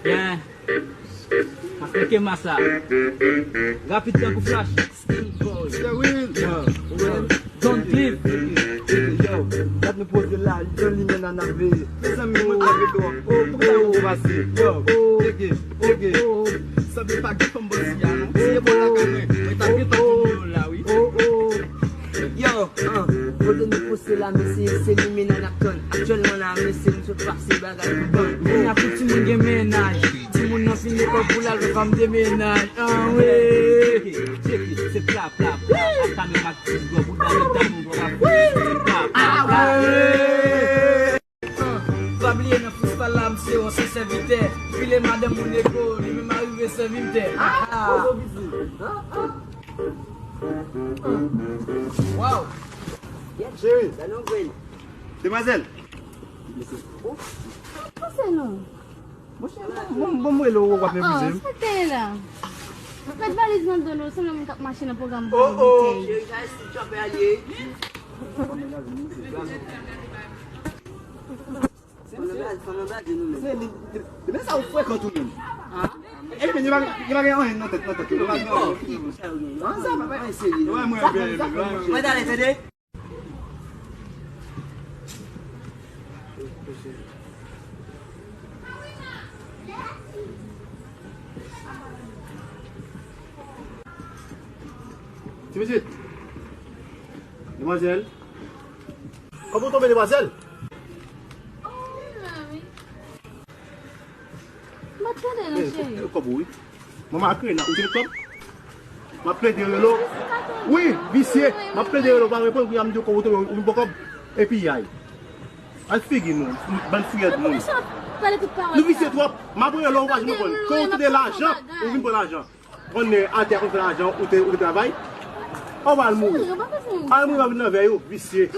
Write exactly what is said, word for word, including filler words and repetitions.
Byen. Maske ke masa. Rapid tankou flash. Yo, Will. Yo, Will. Don Cliff. Yo, dat nou poze la, Don Limena n ap veye. Mezanmi, mwen pa vle dò. Oh, pou ta ou pase. Yo, teke, teke. Sanble pa gen fanm bòsi a, non. Si e bò lakay mwen, mwen t ap gentan di nou yo la, wi. Yo, ah, kote nou poze la, mesye, se Limena n ap tann. Aktyèlman la, mesye, nou sot pase bagay pou bann. Limena pou timoun gen mennaj. Timoun nan fin lekòl pou l al fè fanm de mennaj. Ah, wi. Tcheke, tcheke, se pla, pla, pla. Ak kamera ak ti gwo, bouda yo tann, nou pla, pla, pla, pla. Pa bliye nan freestyle la, m se yon sèvitè. File madanm ou nego, li menm a rive sèvi m tè. Ah, ah. Wow. Cheri. Demwazèl. Pase non. Monchè, bon, bon, mwen lè w ap refize m. Sa k te ye la? Met valiz nan do nou, sanble moun k ap mache nan pwogram. Oh, oh. Cheri, sa e si chòpè a li ye. Se, se, se li, li, men sa ou frekan tou menm. Epi, li pa, li pa gen anyen nan tèt, nan tèt. Li pa gen anyen. Sa, papa, anyen serye. Mwen, mwen, mwen, mwen, mwen. Mwen, dale, tande. Ti pitit. Demwazèl. Kòman w tonbe, demwazèl? M ap tande non, cheri. Kòb ou, wi. Manman Akrena, ou te kòb? M ap plede rele w. Wi, visye. M ap plede rele w, pa reponn, kounye a m di w kòb ou tonbe, ou vin pran kòb. Epi yay. Al figi nou, bann fouyèd moun. Nou visye twòp. M ap rele w, ou pa janm reponn. Kan ou tande lajan, ou vin pran lajan. Konnen atè a konn fè lajan, ou te, ou te travay. Ou pa al mouri. Al mouri, pa vin nan vè yo, visye.